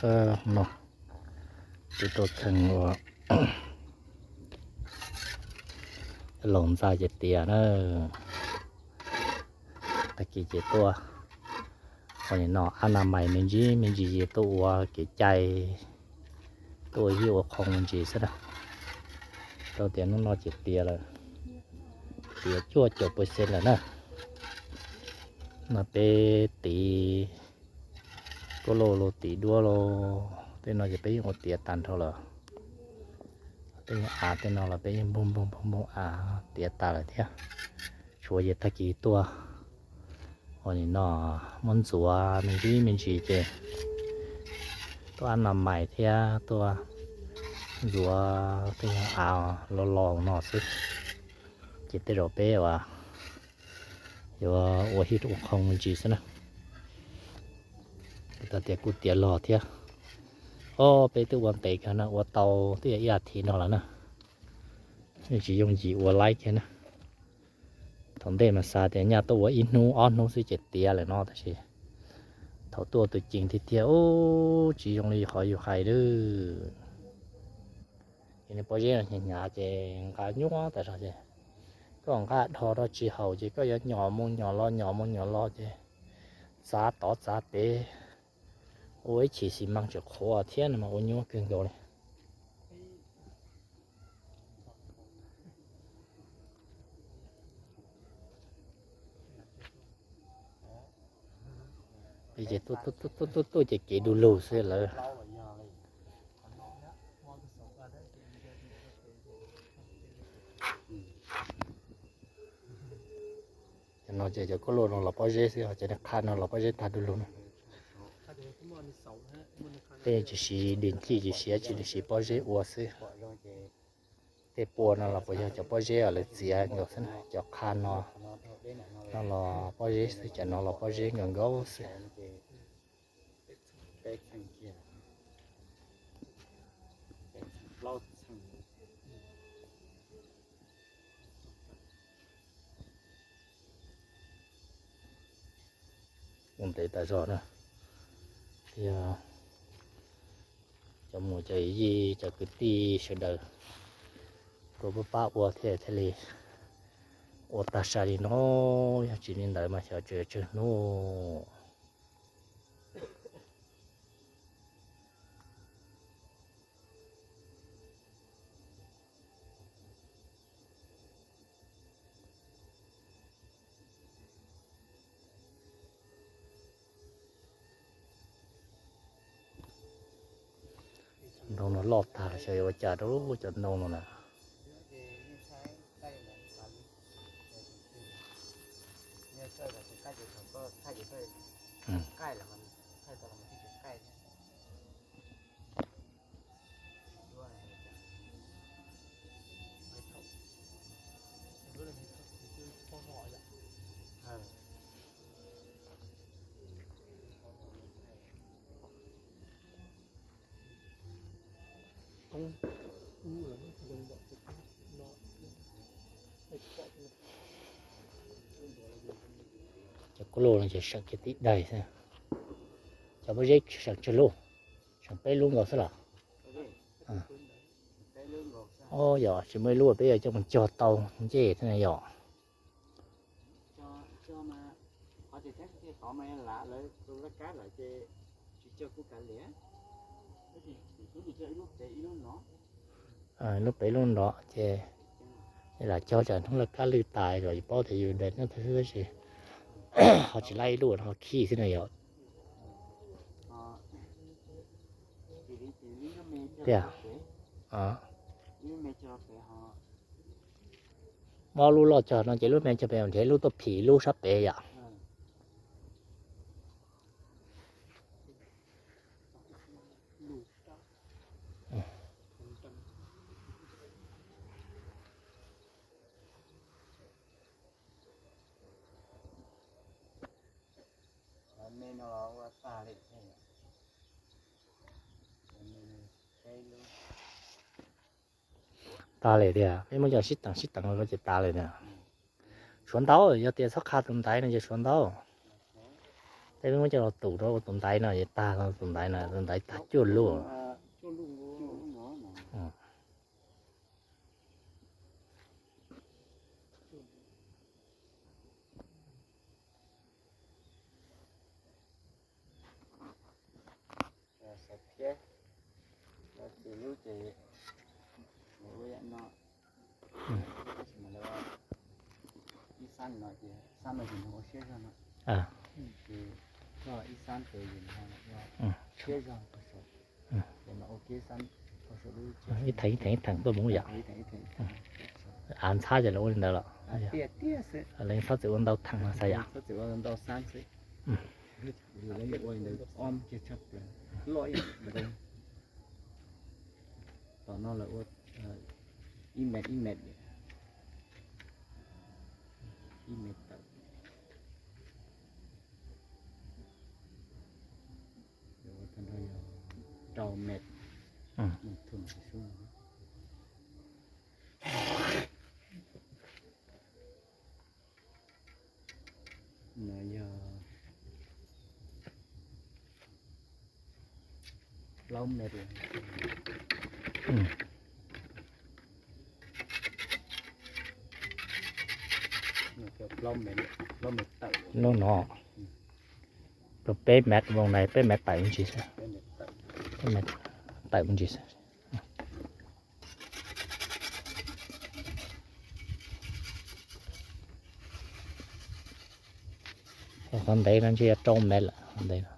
No, twb tuaj kheej ua laus ntxa ces tiav na. Tag kis ces tuaj ua nim no a na mais me ntsis me ntsis ces tuaj ua kev cai, tuaj ua yij ua qhoo me ntsis xwb na. Tau tias hnub no ces tiav lawm, tiav cuaj caum pawv xees lawm na. No peb tiv kuj lauj, lauj tiv duab lauj, tej no ces peb yeej ua tiav tag nrho lawm. Tej av tej no los peb yeej npog npog npog npog av tiav tas lawm thiab. Tshuav ces tag kis tuaj ua nim no muab ntxuav me ntsis me ntsis ces tuaj a na mais thiab tuaj ntxuav tej av los los no xwb. Ces tej zaum peb ua yuav ua yij ua qhoo me ntsis xwb na. Tau tias kuj tiav log thiab. Ob peb twb ua ntev kawg na, ua tau twb yog ib as thiv no lawm na. Yeej tsis yooj yim ua laib kiag na. Thaum ntej mas xav tias nyaj tuaj ua ib hnub ob hnub xwb ces tiav lawm no tab sis thaum tuaj tus cees tiag tiag ub tsis zoo li qhov yus hais lawm. Ces nws pob zeb no hnyav hnyav ces nqa nyuaj tas zog ces koj nqa dhos rau tsis haum ces koj yuav nyom mus nyom los nyom mus nyom los ces txav tod txav pem, ua ib chim xis mas tseem qhuav thiab no mas ua nyuaj kawg nkaus li. Ces tuaj tuaj tuaj ces kev du lug xwb lawm. Cov no ces cov kauj loj no los pob zeb xwb, cov qha no los pob zeb tag du lug na. Tej tsis siv dis ncij tsis siv dab tsi li, siv pob zeb ua xwb. Tej pua no los puas yog cov pob zeb uas lawv txiav nkaus xwb na, cov qha no, no los pob zeb xwb, cov no los pob zeb nkaus nkaus xwb. Ua ntev tas zog na, thiab cov muam cov yij cov kwv tij sawv daws kuj pab pab ua thiaj thiaj li ua tag sai li no, yog tsis li ntawd mas xyov tseem tsawg hnub. Ntoo no loj tag los xyov yuav ua cas rau cov ntoo no na. Cov kuj loj no ces seem kiag tib daig xwb, cov pob zeb seem tsawg lub, seem peb lub nkaus xwb los? Yog tsis muaj ib lub peb yuav coj mus cog tau ncej thiab na yom. Lub pem lub nrod ces lam cog tsam hnub laj kab lwj tas kom yus paub tias yus de nyob twg xwb tab sis ho tsis laib ib lub no ho khij xwb na yom. Tiag. Muab lub loj cog no ces lub me cog pem nrhiav lub tuaj phim lub sab pem yom. Tag li tiag, peb muab coj sib teem sib teem los ces tag li tiag. Tshuav ntau, yog tias txhob qha tus ntaiv no ces tshuav ntau. Peb muab coj los tus rau tus ntaiv no es tag, tus ntaiv no, tus ntaiv tag cuaj lub. Xav thiab, lawv txiv lub ces lawv ua yam no, tab sis mas lawv ib xab no ces xab no ces nws ua siab zog no, ces ib xab ces nws ua siab zog, ces mas ua kiag xab, ib theem ib theem ib theem tuaj mus yom. Av ntxhab ces lawv ua li ntawd los, lawv txhob txwm ua ntau theem no xav yom. Tom no lawv ua ib mev ib mev, ib mev tawm, rau mev, no yog plaub mev, plaub mev, plaub mev tawm, lub no rau peb mev, voo na peb mev tawm me ntsis xwb, peb mev tawm me ntsis xwb. Qhov ntev no ntshe yog rau mev lawm, qhov ntev no.